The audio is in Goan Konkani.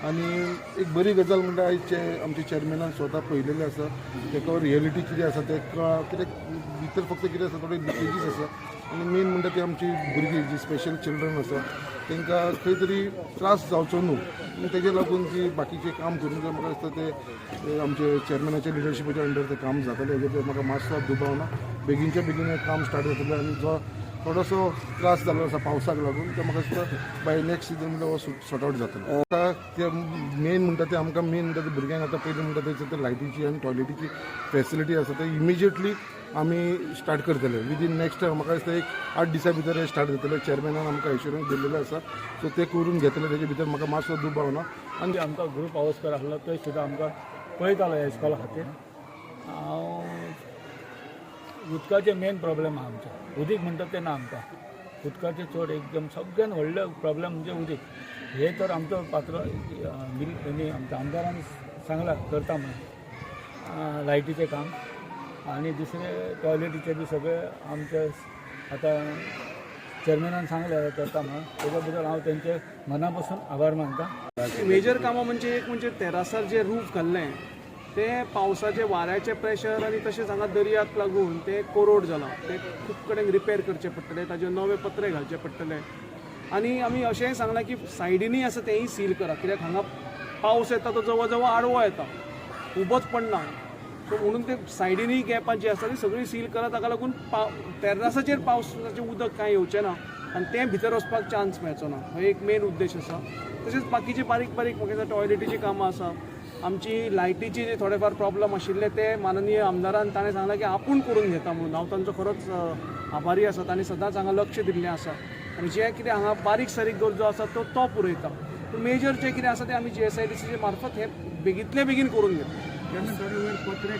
आनी एक बरी गजाल म्हणल्यार आयज आमच्या चेअरमॅनान स्वता पळयलेलें आसा ताका रियलिटी कितें आसा तें कळ्ळां. कित्याक भितर फक्त कितें आसा, थोडे लिकेजीस आसा आनी मेन म्हणटा ती आमची भुरगीं जी स्पेशल चिल्ड्रन आसा तांकां खंय तरी त्रास जावचो न्हू आनी तेजे लागून ती बाकीचें काम करूंक जाय. म्हाका दिसता ते ते आमचे चेअरमॅनाच्या लिडरशिपाच्या अंडर तें काम जातलें, हेजेर म्हाका मातसो दुबाव ना. बेगीनच्या बेगीन हें काम स्टार्ट जातलें आनी जो थोडोसो त्रास जाल्लो आसा पावसाक लागून, तो म्हाका दिसता बाय नेक्स्ट सिजन म्हणल्यार हो सॉर्ट आवट जातलो. आतां ते मेन म्हणटा ते आमकां मेन म्हणटा ते भुरग्यांक आतां पयलीं म्हणटा ते लायटीची आनी टॉयलेटीची फेसिलिटी आसा, ते इमिजिएटली आमी स्टार्ट करतले. विदीन नेक्स्ट म्हाका दिसता एक 8 दिसां भितर हे स्टार्ट जातले. चेअरमॅनान आमकां एश्युरन्स दिल्लेलो आसा, सो ते करून घेतले, तेजे भितर म्हाका मातसो दुबाव ना आनी आमकां ग्रुप पावसकर आसलो, थंय सुद्दां आमकां पळयतालो ह्या इस्कॉला खातीर. हांव उदकाचें मेन प्रॉब्लेम आहा आमचो. उदीक म्हणटा तें ना आमकां. उदकाचें चड एकदम सगळ्यान व्हडलो प्रॉब्लेम म्हणजे उदीक. हे तर आमचो पात्र बिल आमच्या आमदारान सांगलां करता म्हणून लायटीचें काम आनी दुसरें टॉयलेटीचें बी सगळें आमचे आतां चेअरमॅनान सांगलें करता म्हणून. तेच्या बद्दल हांव तेंचे मना पासून आभार मानता. मेजर कामां म्हणजे एक म्हणजे तेरासार जे रूफ घाल्लें, तें पावसाचें वाऱ्याचें प्रेशर आनी तशेंच हांगा दर्याक लागून तें कोरोड जालां. तें खूब कडेन रिपेर करचें पडटलें, ताजेर नवे पत्रे घालचे पडटले आनी आमी अशेंय सांगलां की सायडीनूय आसा तेंय सील करा, कित्याक हांगा पावस येता तो जवळ जवळ आडवो येता, उबोच पडना. सो म्हणून ते सायडीनूय गॅपां जी आसा ती सगळी सील करा. ताका लागून तेर्रासाचेर पावसाचें उदक कांय येवचें ना आनी तें भितर वचपाक चान्स मेळचो ना. हो एक मेन उद्देश आसा. तशेंच बाकीची बारीक बारीक म्हाका दिसता टॉयलेटीचीं कामां आसा, आमची लायटीची जे थोडे फार प्रॉब्लम आशिल्ले, ते माननीय आमदारान ताणें सांगलां की आपूण करून घेता म्हणून. हांव तांचो खरोच आभारी आसा. तांणी सदांच हांगा लक्ष दिल्लें आसा आनी जें कितें हांगा बारीक सारीक गरजो आसा तो तो पुरयता. पूण मेजर जें कितें आसा तें आमी जीएसआयडीसीचे मार्फत हें बेगींतले बेगीन करून घेता. जेन्ना थोडे वयर पत्रे.